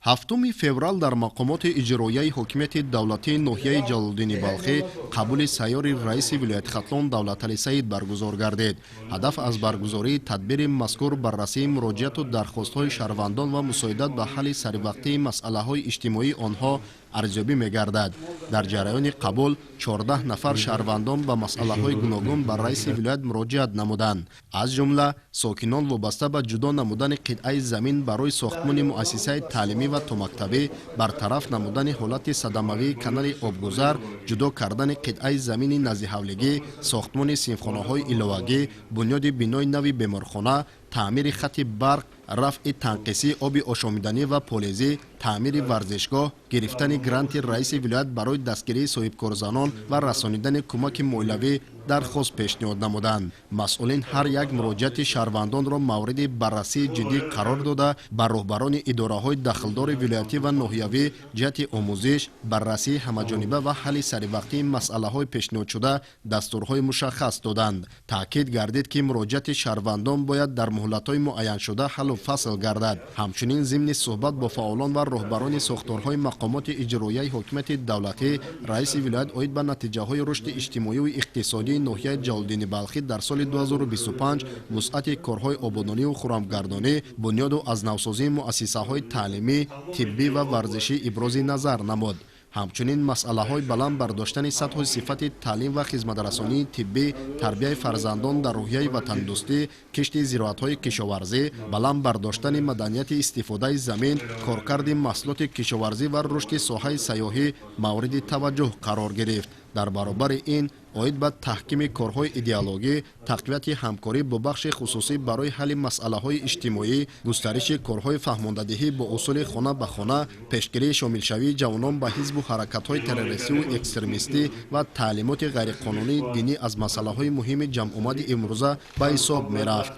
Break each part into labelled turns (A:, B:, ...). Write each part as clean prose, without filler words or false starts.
A: 7 феврал дар мақомоти иҷроияи ҳокимияти давлатии ноҳияи Ҷалолиддини Балхӣ қабули сайёри раиси вилояти Хатлон Давлатали Саид баргузор гардид. Ҳадаф аз баргузории тадбири мазкур баррасии муроҷиату дархостҳои шаҳрвандон ва мусоидат ба ҳалли саривақтии масъалаҳои иҷтимоии онҳо арзёбӣ мегардад. Дар ҷараёни қабул 14 нафар шаҳрвандон ба масъалаҳои гуногун ба раиси вилоят муроҷиат намуданд. Аз ҷумла сокинон вобаста ба ҷудо намудани қитъаи замин барои сохтмони муассисаи таълимӣ ва томактабӣ, бартараф намудани ҳолати садамавии канали обгузар, ҷудо кардани қитъаи замини наздиҳавлигӣ, сохтмони синфхонаҳои иловагӣ, бунёди бинои нави беморхона, таъмири хати барқ, рафъи танқисии оби ошомиданӣ ва полезӣ, таъмири варзишгоҳ, гирифтани гранти раиси вилоят барои дастгирии соҳибкорзанон ва расонидани кӯмаки молиявӣ дархост пешниҳод намуданд. Масъулин ҳар як муроҷиати шаҳрвандонро мавриди баррасии ҷиддӣ қарор дода, ба роҳбарони идораҳои дахлдори вилоятӣ ва ноҳиявӣ ҷиҳати омӯзиш, баррасии ҳамаҷониба ва ҳалли саривақтии масъалаҳои пешниҳодшуда дастурҳои мушаххас доданд. Таъкид гардид, ки муроҷиати шаҳрвандон бояд дар муҳлатҳои муайяншуда ҳаллу фасл гардад. Ҳамчунин зимни суҳбат бо фаъолон ва роҳбарони сохторҳои мақомоти иҷроияи ҳокимияти давлатӣ раиси вилоят оид ба натиҷаҳои рушди иҷтимоию иқтисодии ноҳияи Ҷалолиддини Балхӣ дар соли 2025, вусъати корҳои ободонию хуррамгардонӣ, бунёду аз навсозии муассисаҳои таълимӣ, тиббӣ ва варзишӣ ибрози назар намуд. Ҳамчунин масъалаҳои баланд бардоштани сатҳу сифати таълим ва хизматрасонии тиббӣ, тарбияи фарзандон дар рӯҳияи ватандӯстӣ, кишти зироатҳои кишоварзӣ, баланд бардоштани маданияти истифодаи замин, коркарди маҳсулоти кишоварзӣ ва рушди соҳаи сайёҳӣ мавриди таваҷҷӯҳ қарор гирифт. Дар баробари ин оид ба таҳкими корҳои идеологӣ, тақвияти ҳамкорӣ бо бахши хусусӣ барои ҳалли масъалаҳои иҷтимоӣ, густариши корҳои фаҳмондадиҳӣ бо усули хона ба хона, пешгирии шомилшавии ҷавонон ба ҳизбу ҳаракатҳои террористиву экстремистӣ ва таълимоти ғайриқонунии динӣ аз масъалаҳои муҳими ҷамъомади имрӯза ба ҳисоб мерафт.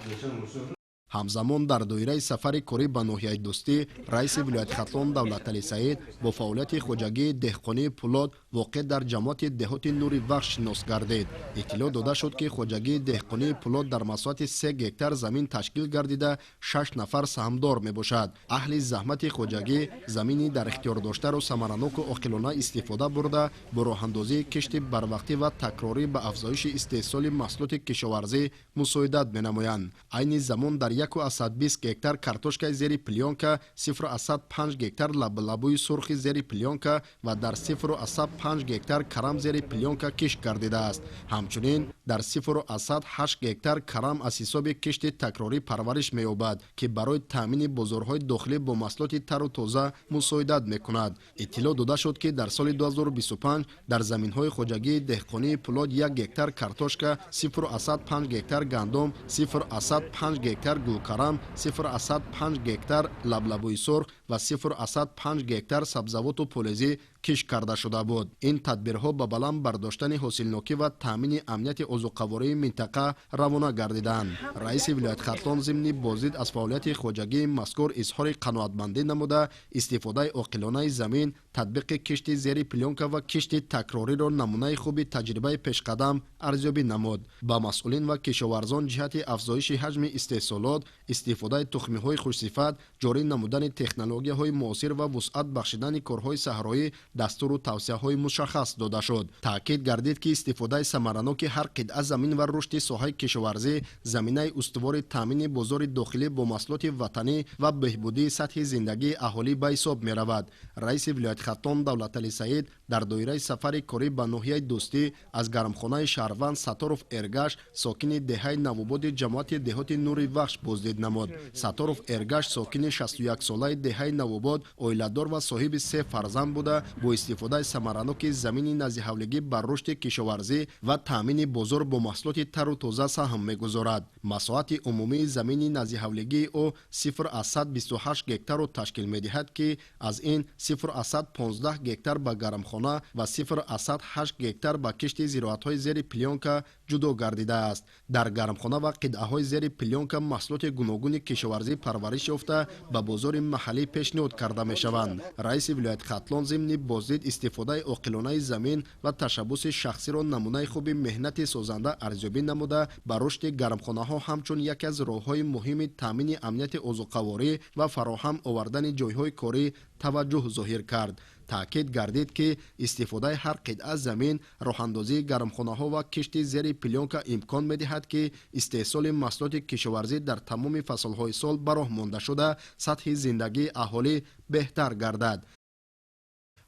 A: Ҳамзамон дар доираи сафари корӣ ба ноҳияи Дӯстӣ раиси вилояти Хатлон Давлатали Саид бо фаъолияти хоҷагии деҳқонии Пулод, воқеъ дар ҷамоати деҳоти Нури Вахш, шинос гардид. Иттилоъ дода шуд, ки хоҷагии деҳқонии Пулод дар масоҳати 3 гектар замин ташкил гардида, 6 нафар саҳмдор мебошад. Аҳли заҳмати хоҷагӣ замини дар ихтиёр доштаро самараноку оқилона истифода бурда, бо роҳандозии кишти барвақтӣ ва такрорӣ ба афзоиши истеҳсоли маҳсулоти кишоварзӣ мусоидат менамоянд. Айни замон дар 1,20 гектар картошкаи зери плёнка, 0,5 гектар лабалабуи сурхи зери плёнка ва дар 0,5 гектар карам зери плёнка кишт гардидааст. Ҳамчунин дар 0,8 гектар карам аз ҳисоби кишти такрорӣ парвариш меёбад, ки барои таъмини бозорҳои дохилӣ бо маҳсулоти тару тоза мусоидат мекунад. Иттилоъ дода шуд, ки дар соли 2025 дар заминҳои хоҷагии деҳқонии Пулод 1 гектар картошка, 0,5 гектар гандум, 0,5 гектар гулкарам, 0,5 гектар лаблабуи сурх ва 0,5 гектар сабзавоту полезӣ кишт карда шуда буд. Ин тадбирҳо ба баланд бардоштани ҳосилнокӣ ва таъмини амнияти озуқавории минтақа равона гардиданд. Раиси вилояти Хатлон зимни боздид аз фаъолияти хоҷагии мазкур изҳори қаноатмандӣ намуда, истифодаи оқилонаи замин, татбиқи кишти зери плёнка ва кишти такрориро намунаи хуби таҷрибаи пешқадам арзёбӣ намуд. Ба масъулин ва кишоварзон ҷиҳати афзоиши ҳаҷми истеҳсолот, истифодаи тухмиҳои хушсифат, ҷорӣ намудани технологияҳои муосир ва вусъат бахшидани корҳои саҳроӣ дастуру тавсияҳои мушаххас дода шуд. Таъкид гардид, ки истифодаи самараноки ҳар қитъа замин ва рушди соҳаи кишоварзӣ заминаи устувори таъмини бозори дохилӣ бо маҳсулоти ватанӣ ва беҳбудии сатҳи зиндагии аҳолӣ ба ҳисоб меравад. Раиси вилояти Хатлон Давлатали Саид дар доираи сафари корӣ ба ноҳияи Дӯстӣ аз гармхонаи шаҳрванд Сатторов Эргаш, сокини деҳаи Навободи ҷамоати деҳоти Нури Вахш, боздид намуд. Сатторов Эргаш, сокини 61-солаи деҳаи Навобод, оиладор ва соҳиби се фарзанд буда, бо истифодаи самараноки замини наздиҳавлигӣ бар рушди кишоварзӣ ва таъмини бозор бо маҳсулоти тару тоза саҳм мегузорад. Масоҳати умумии замини наздиҳавлигии ӯ 0,28 гектарро ташкил медиҳад, ки аз ин 0,15 гектар ба гармхона ва 0,8 гектар ба кишти зироатҳои зери плёнка ҷудо гардидааст. Дар гармхона ва қитъаҳои зери плёнка маҳсулоти гуногуни кишоварзӣ парвариш ёфта, ба бозори маҳаллӣ пешниҳод карда мешаванд. Раиси вилояти Хатлон зимни боздид истифодаи оқилонаи замин ва ташаббуси шахсиро намунаи хуби меҳнати созанда арзёбӣ намуда, ба рушди гармхонаҳо ҳамчун яке аз роҳҳои муҳими таъмини амнияти озуқаворӣ ва фароҳам овардани ҷойҳои корӣ таваҷҷӯҳ зоҳир кард. Таъкид гардид, ки истифодаи ҳар қитъа замин, роҳандозии гармхонаҳо ва кишти зери плёнка имкон медиҳад, ки истеҳсоли маҳсулоти кишоварзӣ дар тамоми фаслҳои сол ба роҳ монда шуда, сатҳи зиндагии аҳолӣ беҳтар гардад.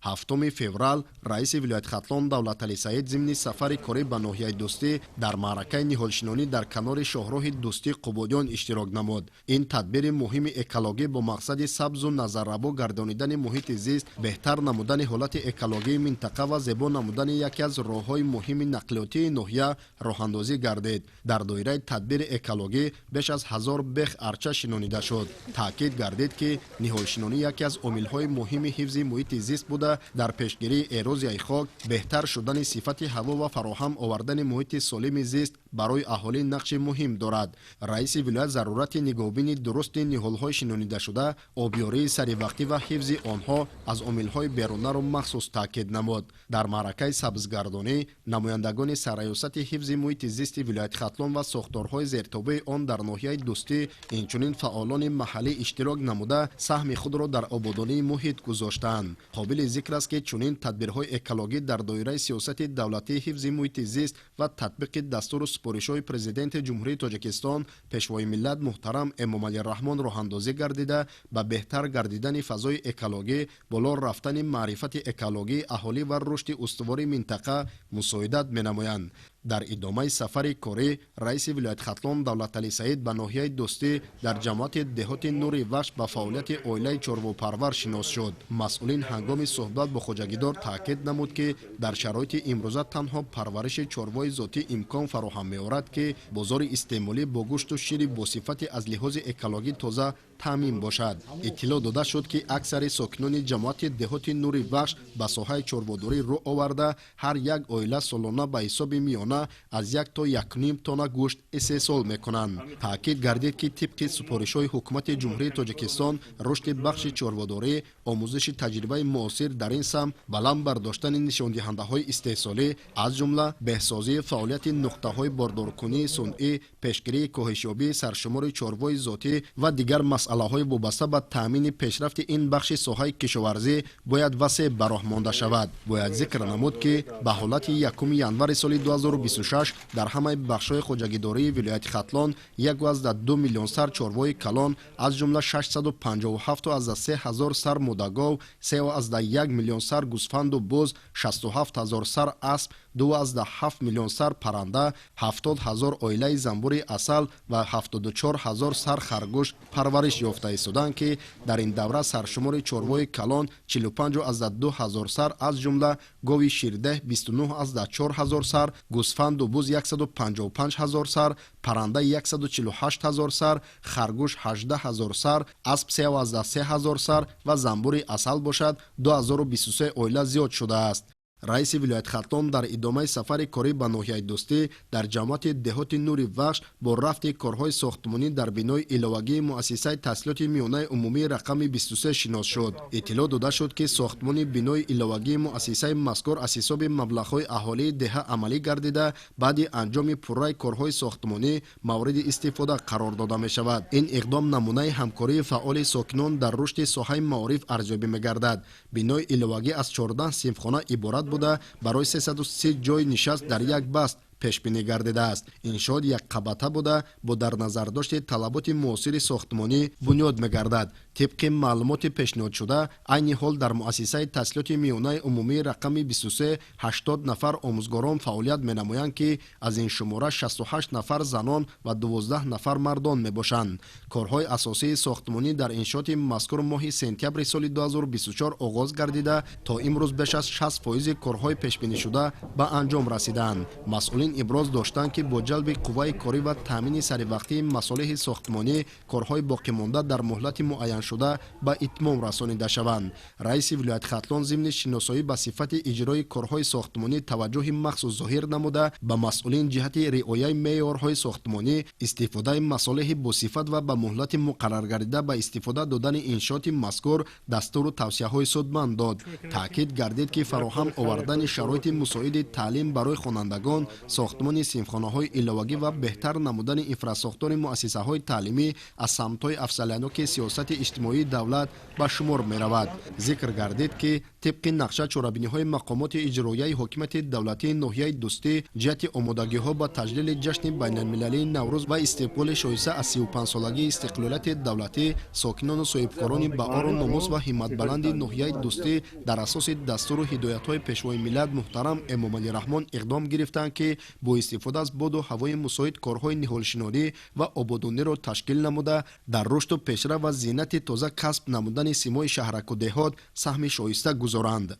A: 7 феврал раиси вилояти Хатлон Давлаталӣ Саид зимни сафари корӣ ба ноҳияи Дӯстӣ дар маъракаи ниҳолшинонӣ дар канори шоҳроҳи Дӯстӣ Қубодиён иштирок намуд. Ин тадбири муҳими экологӣ бо мақсади сабзу назаррабо гардонидани муҳити зист, беҳтар намудани ҳолати экологии минтақа ва зебо намудани яке аз роҳҳои муҳими нақлиётии ноҳия роҳандозӣ гардид. Дар доираи тадбири экологӣ беш аз 1000 бех арча шинонида шуд. Таъкид гардид, ки ниҳолшинонӣ яке аз омилҳои муҳими ҳифзи муҳити зист буда, дар пешгирии эрозияи хок, беҳтар шудани сифати ҳаво ва фароҳам овардани муҳити солими зист барои аҳолӣ нақши муҳим дорад. Раиси вилоят зарурати нигоҳубини дурусти ниҳолҳои шинонидашуда, обёрии саривақтӣ ва ҳифзи онҳо аз омилҳои берунаро махсус таъкид намуд. Дар маъракаи сабзгардонӣ намояндагони сарраёсати ҳифзи муҳити зисти вилояти Хатлон ва сохторҳои зертобеи он дар ноҳияи Дӯстӣ, инчунин фаъолони маҳаллӣ иштирок намуда, саҳми худро дар ободонии муҳит гузоштанд. Қобили зикр аст, ки чунин тадбирҳои экологӣ дар доираи сиёсати давлатии ҳифзи муҳити зист ва татбиқи дастуру супоришҳои Президенти Ҷумҳурии Тоҷикистон, Пешвои миллат муҳтарам Эмомалӣ Раҳмон роҳандозӣ гардида, ба беҳтар гардидани фазои экологӣ, боло рафтани маърифати экологии аҳолӣ ва рушди устувори минтақа мусоидат менамоянд. Дар идомаи сафари корӣ раиси вилояти Хатлон Давлаталӣ Саид ба ноҳияи Дӯстӣ дар ҷамоати деҳоти Нури Вахш ба фаъолияти оилаи чорвопарвар шинос шуд. Масъулин ҳангоми суҳбат бо хоҷагидор таъкид намуд, ки дар шароити имрӯза танҳо парвариши чорвои зотӣ имкон фароҳам меорад, ки бозори истеъмолӣ бо гӯшту шири босифати аз лиҳози экологӣ тоза таъмин бошад. Иттилоъ дода шуд, ки аксари сокинони ҷамоати деҳоти Нури Вахш ба соҳаи чорводорӣ рӯ оварда, ҳар як оила солона ба ҳисоби миёна аз 1 то 1,5 тонна гӯшт истеҳсол мекунанд. Таъкид гардид, ки тибқи супоришҳои Ҳукумати Ҷумҳурии Тоҷикистон рушди бахши чорводорӣ, омӯзиши таҷрибаи муосир дар ин самт, баланд бардоштани нишондиҳандаҳои истеҳсолӣ, аз ҷумла беҳсозии фаъолияти нуқтаҳои бордоркунии сунъӣ, пешгирии коҳишёбии саршумори чорвои зотӣ ва дигар масъалаҳои вобаста ба таъмини пешрафти ин бахши соҳаи кишоварзӣ бояд васеъ ба роҳ монда шавад. Бояд зикр намуд, ки ба ҳолати 1 январи соли 2026 дар ҳамаи бахшҳои хоҷагидории вилояти Хатлон 1,2 миллион сар чорвои калон, аз ҷумла 657,3 ҳазор сар модагов, 3,1 миллион сар гӯсфанду буз, 67 ҳазор сар асп, 2,7 миллион сар парранда, 70 ҳазор оилаи занбури асал ва 74 ҳазор сар харгӯш парвариш ёфта истоданд, ки дар ин давра саршумори чорвои калон 45,2 ҳазор сар, аз ҷумла гови ширдеҳ 29,4 ҳазор сар, гӯсфанду буз 155 ҳазор сар, парранда 148 ҳазор сар, харгӯш 18 ҳазор сар, асп 3,3 ҳазор сар ва занбури асал бошад 2023 оила зиёд шудааст. Раиси вилояти Хатлон дар идомаи сафари корӣ ба ноҳияи Дӯстӣ дар ҷамоати деҳоти Нури Вахш бо рафти корҳои сохтмонӣ дар бинои иловагии муассисаи таҳсилоти миёнаи умумии рақами 23 шинос шуд. Иттилоъ дода шуд, ки сохтмони бинои иловагии муассисаи мазкур аз ҳисоби маблағҳои аҳолии деҳа амалӣ гардида, баъди анҷоми пурраи корҳои сохтмонӣ мавриди истифода қарор дода мешавад. Ин иқдом намунаи ҳамкории фаъоли сокинон дар рушди соҳаи маориф арзёбӣ мегардад. Бинои иловагӣ аз 14 синфхона иборат буда, барои 330 ҷойи нишаст дар як баст пешбинӣ гардидааст. Иншоот якқабата буда, бо дар назардошти талаботи муосири сохтмонӣ бунёд мегардад. Тибқи маълумоти пешниҳодшуда, айни ҳол дар муассисаи таҳсилоти миёнаи умумии рақами 23 80 нафар омӯзгорон фаъолият менамоянд, ки аз ин шумора 68 нафар занон ва 12 нафар мардон мебошанд. Корҳои асосии сохтмонӣ дар иншооти мазкур моҳи сентябри соли 2024 оғоз гардида, то имрӯз беш аз 60 фоизи корҳои пешбинишуда ба анҷом расидаанд. Масъулин Масъулин иброз доштанд, ки бо ҷалби қувваи корӣ ва таъмини саривақтии масолеҳи сохтмонӣ корҳои боқимонда дар муҳлати муайяншуда ба итмом расонида шаванд. Раиси вилояти Хатлон зимни шиносоӣ ба сифати иҷрои корҳои сохтмонӣ таваҷҷӯҳи махсус зоҳир намуда, ба масъулин ҷиҳати риояи меъёрҳои сохтмонӣ, истифодаи масолеҳи босифат ва ба муҳлати муқарраргардида ба истифода додани иншооти мазкур дастуру тавсияҳои судманд дод. Таъкид гардид, ки фароҳам овардани шароити мусоиди таълим барои хонандагон, сохтмони синфхонаҳои иловагӣ ва беҳтар намудани инфрасохтори муассисаҳои таълимӣ аз самтҳои афзалиятноки сиёсати иҷтимоии давлат ба шумор меравад. Зикр гардид, ки тибқи нақша чорабиниҳои мақомоти иҷроияи ҳокимияти давлатии ноҳияи Дӯстӣ ҷиҳати омодагиҳо ба таҷлили ҷашни байналмилалии Наврӯз ва истиқболи шоиста аз 35-солагии истиқлолияти давлатӣ, сокинону соҳибкорони баору номус ва ҳимматбаланди ноҳияи Дӯстӣ дар асоси дастуру ҳидоятҳои Пешвои миллат муҳтарам Эмомалӣ Раҳмон иқдом гирифтанд, ки бо истифода аз боду ҳавои мусоид корҳои ниҳолшинонӣ ва ободониро ташкил намуда, дар рушду пешрав ва зинати тоза касб намудани симои шаҳраку деҳот саҳми шоиста гузоранд.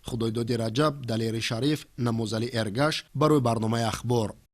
A: Худойдоди Раҷаб, Далери Шариф, Намозали Эргаш барои барномаи «Ахбор».